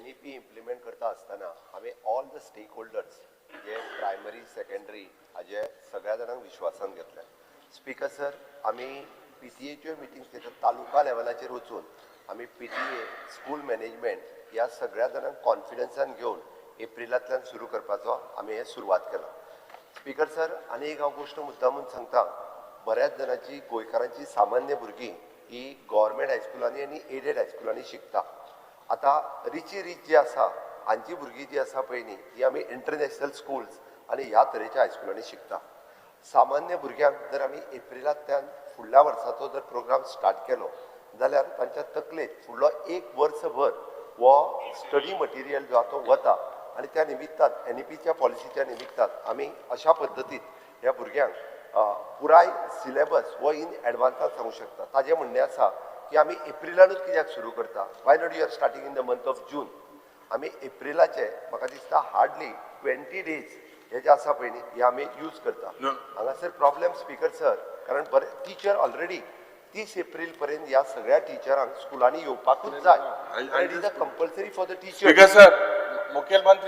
NEP implement करता आसतना हांवें all the stake holders J primary, secondary हाजे सगळ्या जाणांक विश्वासान घेतले. स्पिकर सर, आमी पीटीएच्यो मिटिंग्स घेतात. तालुका लेवलाचेर वचून आमी पीटीए, स्कूल मॅनेजमेंट ह्या सगळ्या जाणांक कॉन्फिडन्सान घेवन एप्रिलांतल्यान सुरू करपाचो आमी हें सुरवात केलां. स्पिकर सर, आनी एक हांव गोश्ट मुद्दामून सांगता. बऱ्याच जाणांची, गोंयकारांची सामान्य भुरगीं ही गव्हर्मेंट हायस्कुलांनी आनी एडेड हायस्कुलांनी शिकता. आतां रिची रीच जी आसा, हांची भुरगीं जी आसा पळय न्ही, ही आमी इंटरनॅशनल स्कुल्स आनी ह्या तरेच्या हायस्कुलांनी शिकता. सामान्य भुरग्यांक जर आमी एप्रिलांतल्यान फुडल्या वर्साचो जर प्रोग्राम स्टार्ट केलो जाल्यार तांच्या तकलेंत फुडलो एक वर्सभर हो स्टडी मटिरियल जो आहा तो वता आनी त्या निमित्तान, एनईपीच्या पॉलिसीच्या निमित्तान आमी अशा पद्दतीन ह्या भुरग्यांक पुराय सिलेबस हो इन एडवान्सान सांगू शकता. ताजें म्हणणें आसा की आमी एप्रिलानूच कित्याक सुरू करता? Why not you are starting in the month of June? आमी एप्रिलाचे म्हाका दिसता हार्डली 20 डेज हे जे आसा पळय न्ही, हे आमी यूज करता. No. हांगासर प्रॉब्लेम, स्पीकर सर, कारण बरे टिचर ऑलरेडी 30 एप्रील पर्यंत ह्या सगळ्या टिचरांक स्कुलांनी येवपाकूच जाय. I It is a compulsory for the teacher. Speaker sir, मुखेलमंत्री.